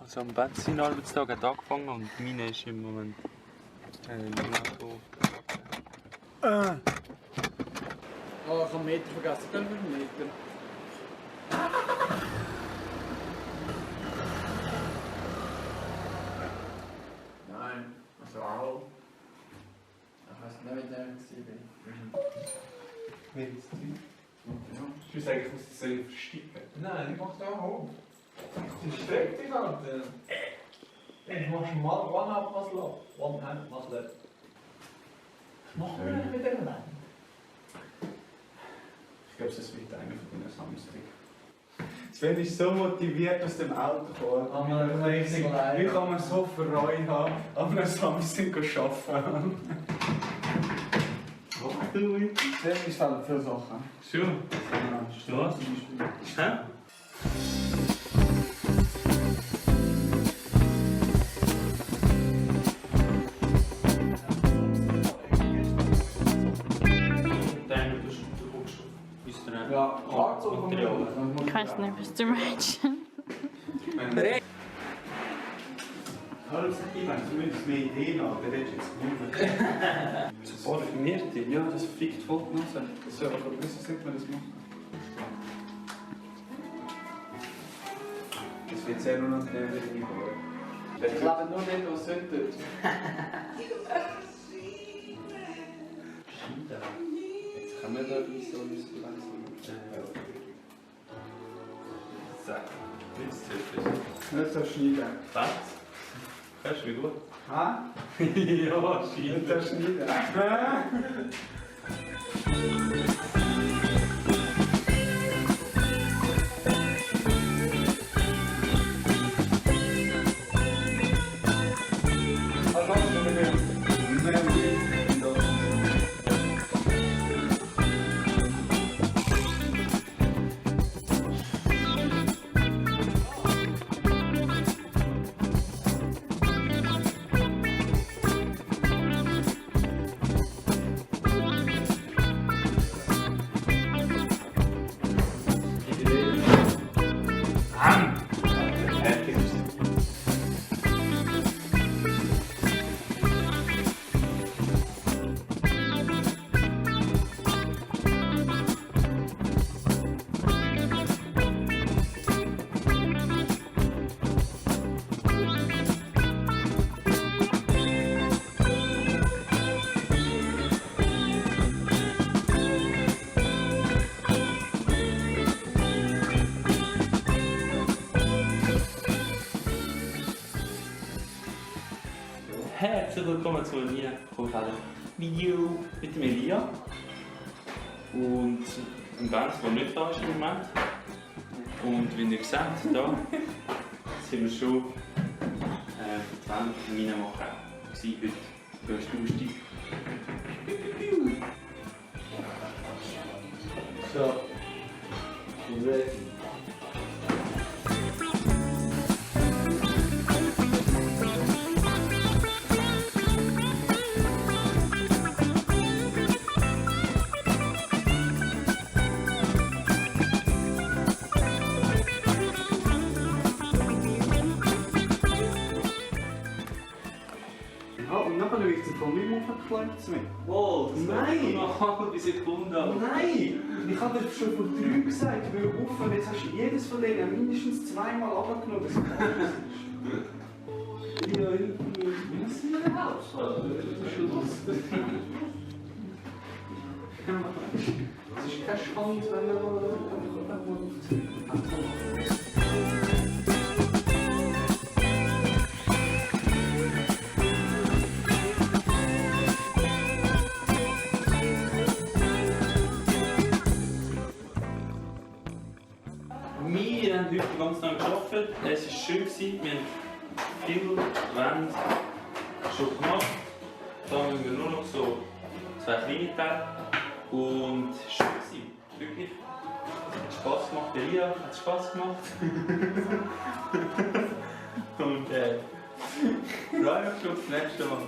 Also am besten Arbeitstag hat angefangen und meine ist im Moment so. Oh, ich habe einen Meter vergessen. Gehen wir einen Meter. Nein, also auch. Ich weiß nicht, wie der war. Wer ist das? Ich muss eigentlich, muss das verstecken. Nein, ich mach da hoch. Die streckt dich halt. Ich mach schon mal One-Up-Muscle-Up. One-Hand-Muscle-Up. Was machen wir mit dem Mann? Ich glaube, das wird einer von den Samstag. Sven ist so motiviert aus dem Auto gekommen. Wie kann man so Freude haben, auf einem Samstag arbeiten? Sven ist halt viele Sachen. Schon? Was? Hä? Ja, Material. Ich weiß nicht, was du meinst. Hallo, ich meine, zumindest mehr Ideen haben, der hätte jetzt gewonnen. So parfümierte? Ja, das fickt voll die Nase. Das wäre aber besser, sollte man das machen. Das wird sehr unangenehm, wenn ich nicht höre. Ich glaube nur nicht, was sündert. Jetzt kann man da nicht so langsam. So, jetzt tötet. Nicht so schneiden. Was? Hörst du wie gut? Ha? Ja, Nicht so schneiden. Herzlich willkommen zu einem neuen Video mit dem Elia und dem Wänd, der nicht da ist im Moment. Und wie ihr seht, da sind wir schon die Wände reinmachen. Heute lustig. So. Ready. Oh, und nachher wird es von mir aufgeklebt mit. Oh, Nein! Noch eine halbe Sekunde. Nein! Ich habe dir schon von 3 gesagt, ich will auf und jetzt hast du jedes von denen mindestens zweimal runtergenommen, dass es anders ist. Ja, Was ist denn Haus? das ist schon lustig. Es ist kein Schand, wenn er mal aufzieht. Wir haben heute den ganzen Tag gearbeitet. Es war schön. Wir haben viel Wände schon gemacht. Da haben wir nur noch so 2 kleine Teile. Und es war schön. Wirklich. Es hat Spass gemacht. Der Lia hat Spass gemacht. Und freue mich schon aufs nächste Mal.